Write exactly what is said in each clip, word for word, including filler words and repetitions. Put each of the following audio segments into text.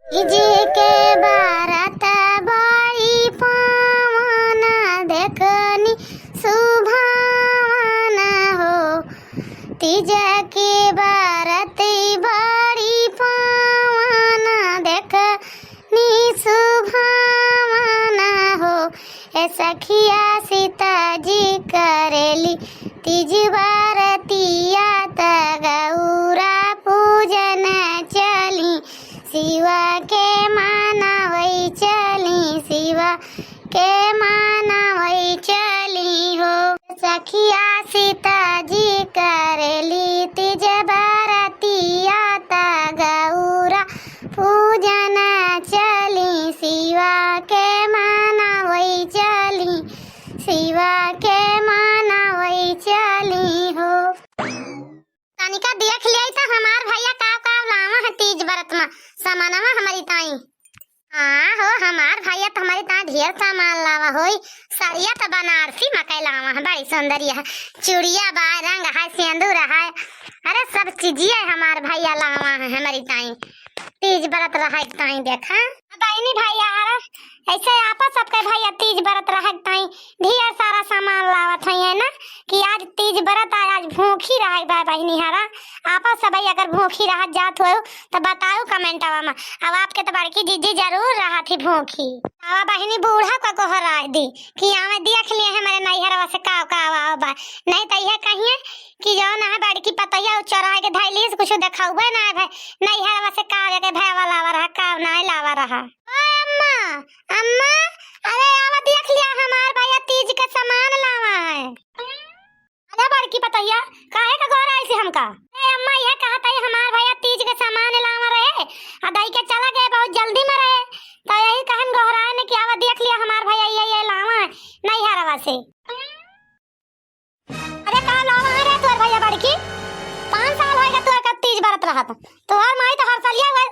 तीज के बरत बड़ी पावन, देखनी सुभावन हो। तीज के बरत बड़ी पावन, देखनी सुभावन हो। ए सखिया सीता जी करेली तीज बरतिया, त गौरा पूजन चली शिवा के मनावै चली, शिवा के मनावै चली हो। सखिया सीता जी करेली तीज बरतिया, त गौरा पूजन चली शिवा के मनावै चली, शिवा के मनावै चली हो। तनिका देख लियाई त हमार भैया का का लावा है तीज बरत मा, सामानवा हमरी ताई। हाँ हो, हमार भैया त हमरी ताई ढेर सामान लावा होई। सड़िया त बनारसी मकई लावा है, बड़ी सुंदरिया है। चूड़िया बा, रंग है, सेंदूर है, अरे सब चीजिए हमार भैया लावा है हमरी ताई। तीज बरत रहा ताई देखा। बहिनी भैया, अरे ऐसे आपा सबके भैया तीज बरत रहा ताई ढेर सारा सामान लावत है ना, कि आज तीज बरत है, आज भूखी रहे बा बहिनी हरा। आपा सब अगर भूखी रह जात हो त बताओ कमेंटवा में। अब आपके त बड़की जीजी जरूर रहा थी भूखी। आवा बहिनी बूढ़ा का गोहराय दी कि आवे देख लिए हमारे नैहरवा से काव काव आव बा। नहीं त यह कहिए कि जौन है बड़की पतोहिया उ चोराय के धइली से कुछ देखाउबे ना है भाई। नैहरवा से काव के भैया लावा रहा, काव ना लावा रहा। ओ अम्मा, अम्मा, अरे आवा देख लिया हमार भैया तीज के सामान लावा है। अरे बड़की पतोहिया, काहे का गोहराय से हमका? अरे अम्मा, यह कहत है हमार भैया तीज के सामान लावा रहे, आ दई के चला गए, बहुत जल्दी में रहे, तो यही कहन गोहराय ने कि आवा देख लिया हमार भैया ये ये लावा है नैहरवा से। अरे का लावा है रे तोर भैया बड़की? पाँच साल होएगा तोर का तीज बरत रहा था। तोहर माई तो हर सालिया हुआ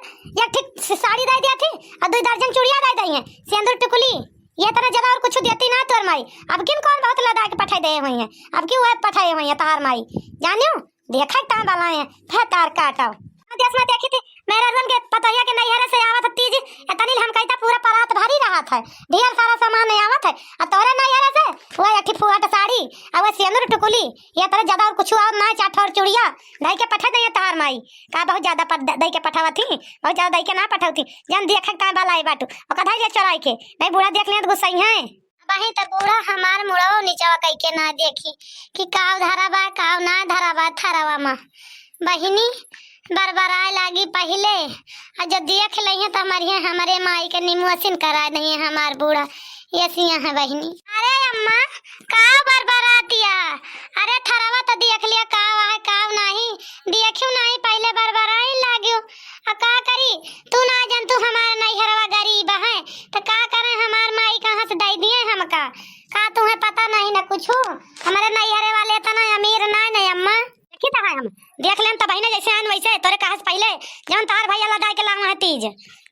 एक ठीक साड़ी दे दिया थी और दो दर्जन चूड़िया दे दी है, सेंदूर टिकुली, ये तरह ज्यादा और कुछ देती ना तोर माई। अब किन कौन बहुत लदा के पठाई दे हुई है, अब की वह पठाई हुई है तोहर माई, जानियो देखा कहाँ वाला है, फे तार काटाओ। देश में देखी थी मेहरारुन के पतोहिया के नैहरे से आवत है तीज, इतनी हम कहता पूरा परात भरी रहत है, ढेर सारा सामान नहीं आवत है। आ तोरे नैहरे से वो अठी फुहट साड़ी, आ वो सेंदूर टुकुली, ये तरह ज्यादा और कुछ और ना, चार ठोर चूड़िया दई के पठा दे तहार माई। का बहुत ज्यादा पद-, दई के पठावत ही, बहुत ज्यादा दई के ना पठावती। जन देखे का बाला आई बाटू, ओका धाई ले चोराई के, नहीं बूढ़ा देख लें तो गुस्सा ही है। अबहीं त बूढ़ा हमार मुड़वा निचवा कइके ना देखी कि काव धरा बा, काव ना धरा बा थरवा मा। बहिनी बरबराए लागी पहिले, आ जब देख लइहे त हमरिहे हमरे माई के निमुअसिन करा दइहे हमार बूढ़ा। यसिया है बहिनी। अरे अम्मा, काव बरबरातिया? अरे थरवा त देख लिया काव है, काव नाही। देखियो नाही पहिले बरबराए लाग्यो। आ का करी, तू ना जन तू हमार नैहरवा गरीब है, त का करे हमार माई कहाँ से दे दिए हमका? का तुम्हें पता नहीं ना कुछ? हमारे नैहरे वाले इतना अमीर ना है ना अम्मा। देखी तो है हम, देख लेन तब ही ना जैसे आन वैसे तोरे कहा से पहले जौन तार भैया लदाई के लावा है तीज,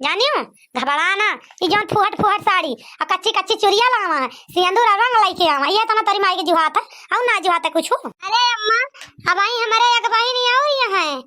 जानियो घबरा ना। ई जौन फुहट फुहट साड़ी आ कच्ची कच्ची चुरिया लावा है, सिंदूर आ रंग लइके आवा, ये इतना तोरी माई के जुहात है, और ना जुहात है कुछ। अरे अम्मा, अब आई हमारे एक बहिनी और यहाँ है,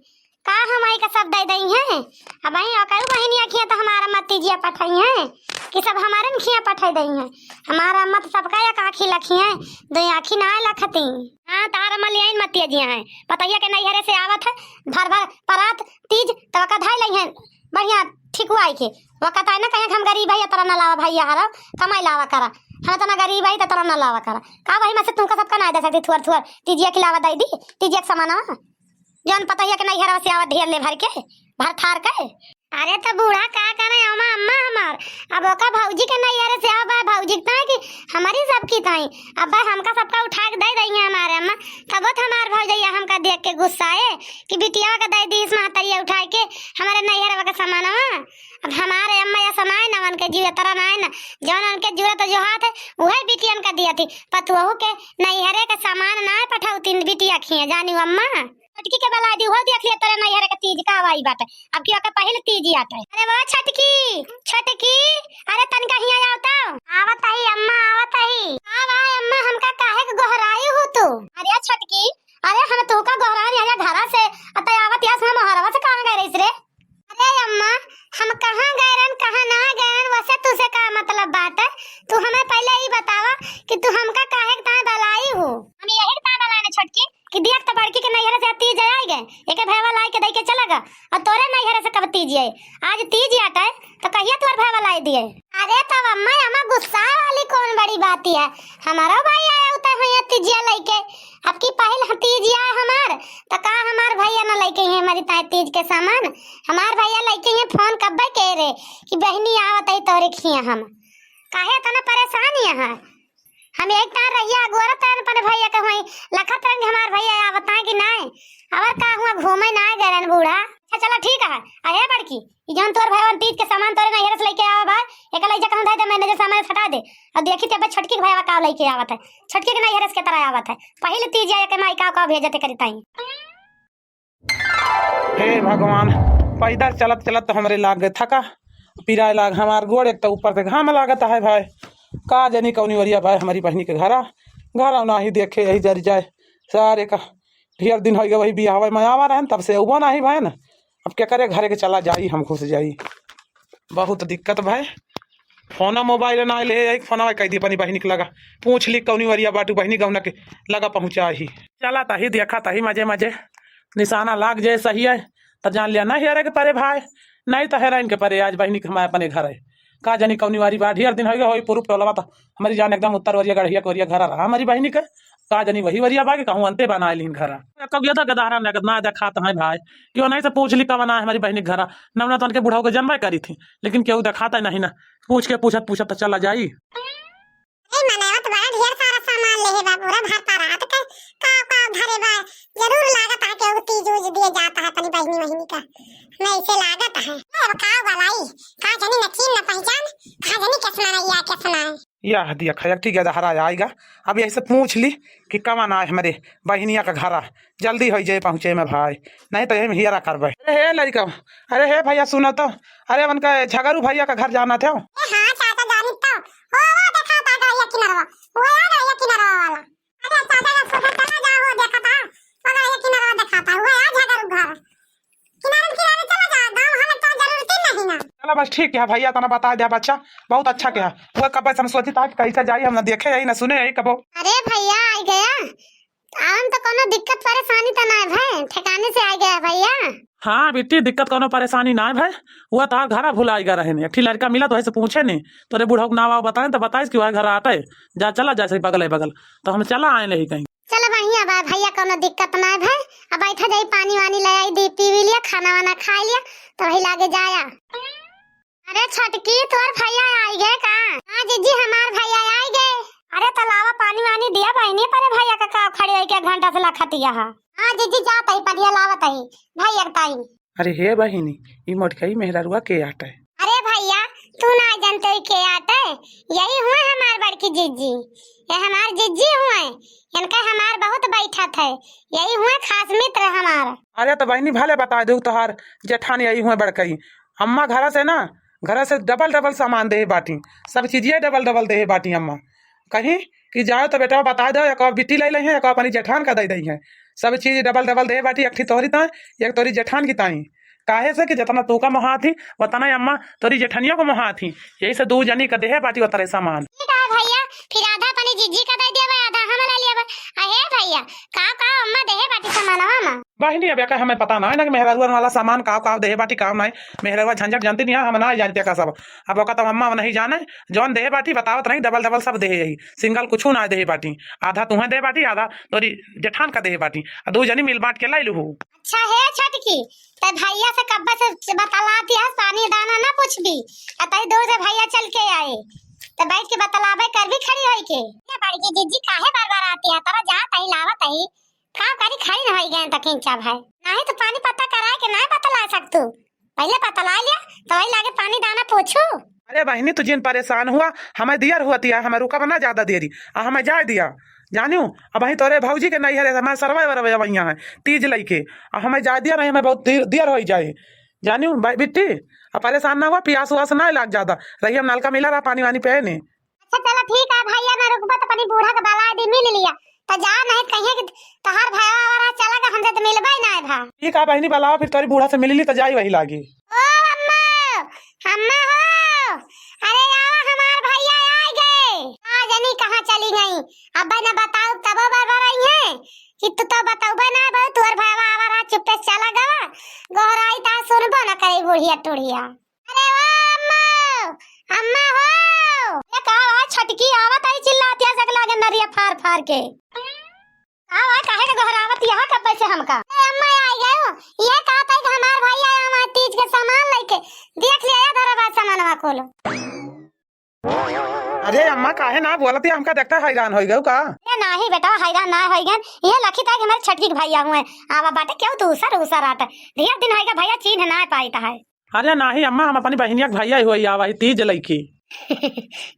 का हम आई का सब दे दई हैं? अब आई ओकरू बहिनिया खिया त हमार अम्मा तीजिया पठाई हैं कि सब हमारे न खिया पठाई दई हैं। हमार अम्मा त सबका एक आँखी लखी हैं, दो आँखी ना लखती। हाँ, तार अम्मा ले आइन मतिया जिया हैं, पतैया के नैहरे से आवत है, भर भर परात तीज तब का धाई लई हैं, बढ़िया ठिकुआई के। वो कहता है ना कहीं हम गरीब है, या तरह ना लावा भाई, यहाँ रहो, कमाई लावा करा, हम इतना गरीब है तो तरह ना लावा करा। का वही में से तुमका सबका ना दे सकती, थुअर थुअर तीजिया खिलावा दे दी, तीजिया के सामान जौन पतोहिया के नैहरवा से आवा ढेर ले भर के, भर थार के। अरे त बूढ़ा का करे अम्मा, अम्मा हमार, अब ओका भौजी के नैहरे से आवा, भौजी के ताई कि हमारी सबकी ताई, अब भाई हमका सबका उठा के दे दइहे हमारे अम्मा, तबो त हमार भौजैया हमका देख के गुस्साए कि बिटिया का दे दी इस महतरिया उठा के हमारे नैहरवा का सामानवा। अब हमारे अम्मा या समाए न उनके जीव तरह ना है ना, जौन उनके जरूरत जो हाथ है वही बिटियन का दिया थी, पतुहू के नैहरे का सामान ना पठाऊ तीन बिटिया खिए जानी अम्मा। छोटकी के बला दी, हो देख लिया तोरे नैहर के तीज का हवाई बाटे। अब की ओकर पहिल तीज आटे। अरे वो छोटकी, छोटकी, अरे तनिका हिया आओ तो। आवत ही अम्मा, आवत ही। का बा अम्मा, हमका काहे के गोहराई हो तू? अरे छोटकी, अरे हम तू का गोहराई आया घरा से, अतः आवत यास हम हरवा से कहाँ गए रहीस रे? अरे अम्मा, हम कहाँ गए रहन, कहाँ ना गए रहन, वसे तुसे का मतलब बाटे? तू हमें पहिले ई बतावा कि तू हमका काहे के ताईं बलाई हो? हम यही के ताईं बलाए ना छोटकी, कि देख त बड़की के नैहरे से तीज आइ गए, एके भैया लाई के दई के चला गा, और तोरे नैहरे से कब तीज आए? आज तीज आटे, तो कहिया तोर भैया लाई दिए? अरे तब अम्मा, अम्मा गुस्सा वाली कौन बड़ी बात है? हमारो भाई आया होता है यहाँ तीजिया लेके, अब की पहिल ह-, तीज आए हमार, तो का हमार भैया न लेके हैं हमारी ताईं तीज के सामान? हमार भैया लेके हैं फोन कब्बे के रे कि बहिनी आवत है तोरे खिया हम। काहे इतना परेशान यहाँ? हम एक तार रहिया अगोरत रहन अपने भैया के हुई, लखत रहन कि हमार भैया आवत हैं कि नाय। अबर का हुआ घूमे नाय गए रहन बूढ़ा। अच्छा चलो ठीक है, अहे बड़की, ई जौन तोर भैया तीज के सामान तोरे नैहर से लेके आवा भाई, एका लई जा कहूँ धई दे, मैनेजर सामान हटा दे। और देखी ते बस छोटकी के भैया का लेके आवत है, छोटकी के नैहर से के तरह आवत है। पहिले तीज आए के माई का का भेजते करी ताई। हे भगवान, पैदल चलत चलत तो हमरे लाग गए थका, पिराए लाग हमार गोड़, एक तो ऊपर से घाम लागत है भाई। का जानी कौनी वरिया भाई हमारी बहिनी के घरा, घरा नाही देखे यही जरी जाए। सारे का ढेर दिन होइगा वही बियाहवा में आवा रहन, तब से उबो नाही भयन। अब के करे घरे के चला जाई, हम घुस जाई। बहुत दिक्कत भाई। फोनो मोबाइल ना ले, एक फोनवा कह दी अपनी बहिनी के लगा, पूछ ली कौनी वरिया बाटू बहिनी गौना के लगा पहुँचा ही। चला तही देखा तही मजे मजे निशाना लाग जाए सही है, तो जान लिया ना हेरे के परे भाई, नहीं तो हेराइन के परे आज बहिनी के हमारे अपने घर है। का जानी कौनी वारी बा, ढेर दिन होइगा होई पुरुप टोलवा तो हमारी जान एकदम उत्तर वरिया गढ़िया कोरिया घर रहा हमारी बहिनी के। का जानी वही वरिया बा कि कहूँ अंते बनाए लीन घरा। कब गया था गदहरा ना, ना देखात है भाई, क्यों नहीं से पूछ ली कब ना है हमारी बहिनी के घरा। नवना तन के बुढ़ाऊ के जनबे करी थी, लेकिन केहू देखाता नहीं ना। पूछ के पूछत पूछत तो चला जाई। ए मनवा तो बड़ा ढेर सारा सामान ले है बा, पूरा भरता रात के का का धरे बा। जरूर लागत है कि तीज उज दिए जाता है अपनी बहिनी वहिनी का। नहीं से लागत है। अब का बलाई, का जानी न चीन न पहचान, का जानी कैसना रहिया कैसना है। यह दिया खयक ठीक है, दहरा आएगा। अब यही से पूछ ली कि कवन आए हमारे बहिनिया का घरा, जल्दी हो जाए पहुँचे में भाई, नहीं तो यही में हियरा करबे। अरे हे लड़का, अरे हे भैया सुनो तो, अरे उनका झगरू भैया का घर जाना था। ए हाँ चाचा जानी तो, वो वो देखा था गड़िया किनारवा, वो यार गड़िया किनारवा वाला। अरे चाचा का सोचा चला जा, वो देखा था, वो गड़िया किनारवा देखा था, वो यार झगरू घर। किनारे किनारे चला जा, गाँव हमें तो जरूरत ही नहीं ना। चला बस ठीक है भैया, तना बता दिया बच्चा, बहुत अच्छा किया। वो कब से हम सोची था कि कैसे जाई, हम ना देखे यही ना सुने यही कबो। अरे भैया आ गया, आवन तो कोनो दिक्कत परेशानी तो ना है भाई, ठिकाने से आ गया भैया। हाँ बिट्टी, दिक्कत कोनो परेशानी ना है भाई। वो तार घरा भुलाई गा रहे ने, एक ठी लड़का मिला तो ऐसे पूछे ने, तोरे बुढ़ऊ के नाव आव बताए तो बताइस कि वह घर आटे, जा चला जैसे बगल है बगल, तो हम चला आए नहीं कहीं। चल बढ़िया बा भैया, कोनो दिक्कत ना है भाई। अब बैठा जाई, पानी वानी ले आई दी, पी भी लिया, खाना वाना खा लिया, तो वही लागे जाया। अरे छोटकी, तोर भैया आई गए का? हाँ जीजी, हमार भैया आई गए। अरे तलावा पानी वानी दिया बहिनी, पर भैया का का खड़ी होई के एक घंटा से लखतिया है। हाँ जीजी, जात ही पनिया लावत ही भैया के ताई। अरे हे बहिनी, ई मोटकई मेहररुआ के आटे? अरे भैया, तू ना जानते हो के आटे? यही हुए हमार बड़की जीजी, ये हमार जीजी हुए, इनका हमार बहुत बैठत है, यही हुए खास मित्र हमार। अरे तो बहिनी भले बता दू, तोहार जेठानी यही हुए बड़कई, अम्मा घर से ना, घर से डबल डबल सामान देहे बाटी, सब चीजिए डबल डबल देहे बाटी अम्मा। कहीं कि जाओ तो बेटा बता दो, एक और बिट्टी ले लें, एक और अपनी जेठान का दे दें है, सब चीज डबल डबल देहे बाटी, एक ठी तोहरी ताई, एक तोरी जेठान की ताई। काहे से कि जितना तू का मोहात ही, उतना ही अम्मा तोरी जेठनियों को मोहात ही। यही से दू जनी का देहे बाटी उतरे सामान। ठीक है भैया, फिर आधा अपनी जीजी का दे दिया, आधा हम ले लिया। अहे भैया, का का अम्मा देहे बाटी सामान अम्मा? बहिनी, अब एकर हमें पता ना है ना कि मेहरारुअन वाला सामान काव काव देहे बाटी, काव नाई। मेहरारुआ झंझट जानती नहीं है, हम ना जानते का सब। अब ओका तो अम्मा नहीं जाने, जौन देहे बाटी बतावत रही, डबल डबल सब देहे यही, सिंगल कुछ ना देहे बाटी। आधा तुहें देहे बाटी, आधा तोरी जेठान का देहे बाटी, आ दू जनी मिल बांट के लाई लूहू। अच्छा हे छोटकी, ते भैया से कब्बे से बतलाती है, पानी दाना ना पूछबी, आ तई दूर से भैया चल के आए, ते बैठ के बतलाबे करबी खड़ी होई के। ये बड़की जीजी काहे बार बार आती है, तोरा जा तई लावत ही, का करी, खड़ी न होई गए तो किंचा भाई। नाही तो पानी पता कराए के नाही बतला सकतू। पहिले बतला लिया, तो वही लागे पानी दाना पूछू। अरे बहिनी, तू जिन परेशान हुआ, हमें दियर हुआ तिया, हमें रुका बना ज्यादा देरी, आ हमें जाए दिया। जानियो, अब वहीं तोरे भौजी के नहीं है, हमारे सरवा वरवा वहीं है, तीज लइके, आ हमें जाए दिया नहीं, हमें बहुत देर, देर होई जाए। जानियो, बा-, बिट्टी, अब परेशान ना हुआ, पियास उआस ना लाग ज्यादा, रही हम नलका मिला रहा, पानी वानी पे ने। अच्छा चलो ठीक है भैया, ना रुकबा तो अपनी बूढ़ा के बला दी, मिल लिया तो जा, नहीं कहिए कि तहार भाई वाला चला गया, हमसे तो मिलबा ही ना है भा। ठीक है बहिनी, बलावा फिर तोरी बूढ़ा से मिल ली तो जाई वही लागी। ओ अम्मा, ये टुड़िया। अरे ओ अम्मा, अम्मा हो। ये का आवाज छटकी आवत आई चिल्लातिया जग लागे नरिया फार फार के। का आवाज काहे के गोहरावत यहाँ कब से हमका? ए अम्मा आई गयो। ये का तई हमार भाई आया हमार तीज के सामान लेके। देख लिया धरा बा सामानवा खोलो। अरे अम्मा, काहे ना बोलत है? हमका देखता हैरान होइ गयो का? ए नाही बेटा, हैरान ना होइ गन। ये लखी ताई हमारे छटकी के भैया हुए। आवा बाटे क्यों तू उसर उसर आट। ढेर दिन होइगा भैया चीन्ह ना पाइत है। अरे नाही अम्मा, हम अपनी बहिनिया के भैया हुए आवा ही तीज लइकी।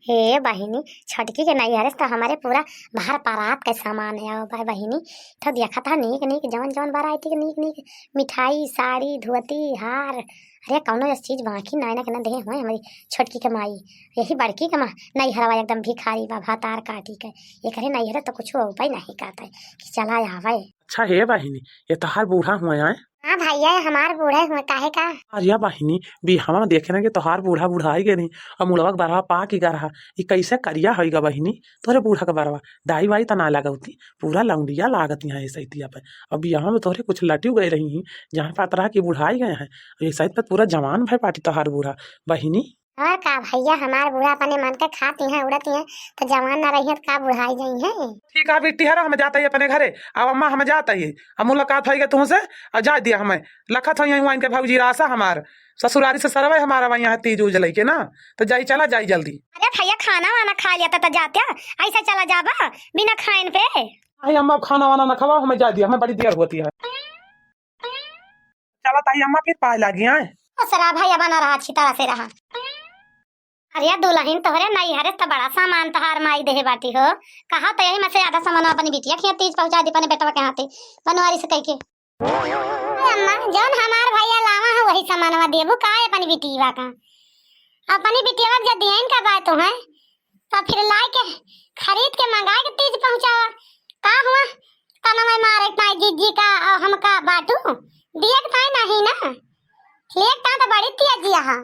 हे बहिनी, छटकी के नैहरे से तो हमारे पूरा भर परात के सामान है। आवा बा-, बहिनी, तो देखा था नीक नीक जवन जवन variety के नीक नीक मिठाई, साड़ी, धोती, हार, अरे कौनो ऐसी चीज बाकी ना ना के ना देहे हुए हमारी छोटकी के माई। यही बड़की के माँ नैहरवा एकदम भिखारी बा, भातार काटी के। एकरे नैहरे तो कुछ उपाय नहीं करता है कि चला आवे। अच्छा हे बहिनी, ये तोहार बूढ़ा हुए आए? हाँ भैया, ये हमार बूढ़े हुए, काहे का? अरे बहिनी, बिहावा में देखे ना कि तोहार बूढ़ा बुढ़ाई गए नहीं, और मुड़वा के बरवा पाक ही गा रहा, ये कैसे करिया होइगा बहिनी? तोरे बूढ़ा के बरवा दाई वाई त ना लगौती, पूरा लौंडिया लागत यहाँ ऐसे इतिया पे। अब बिहावा में तोहरे कुछ लटियो गए रही हैं, जहाँ पात रहा कि बुढ़ाई गए हैं, ये शायद पे पूरा जवान भय पाटी तोहार बूढ़ा बहिनी। और का भैया, हमार बूढ़ा अपने मन के खाती हैं, उड़ती हैं, तो जवान ना रही हैं, तो का बुढ़ाई जाई हैं? ठीक है बिट्टी हरा, हम जाता ही अपने घरे। अब अम्मा, हम जाता ही, अब मुलाकात होइगा तुमसे, अब जा दिया हमें। लखत हो यहीं वाइन के भौजी रासा हमार ससुरारी से सरवे हमारा वहाँ तीज उज लइके ना, तो जाई, चला जाई जल्दी। अरे भैया, खाना वाना खा लिया था तो जाते, ऐसा चला जाबा बिना खाइन पे। अरे अम्मा, खाना वाना ना खवाओ, हमें जा दिया, हमें बड़ी देर होती है। चला ताई अम्मा, फिर पाए लागी आए। खुश रहा भैया, बना रहा, अच्छी तरह से रहा। अरे दुल्हन, तोहरे नैहरे तो बड़ा सामान तोहार माई देहे बाटी हो। कहा तो यही में से आधा सामान अपनी बिटिया के तीज पहुँचा दी, अपने बेटवा के हाथे बनवारी से कह के। अरे अम्मा, जौन हमार भैया लावा है वही सामानवा देबू का अपनी बिटिया का? अपनी बिटिया के जब दियन का बात है, तो फिर लाए के खरीद के मंगाए के तीज पहुँचावा। का हुआ? तनवे मारे ताई जीजी का और हमका बाटू। दिए के ताई नहीं ना। लेके ताई तो बड़ी तिया जिया हा।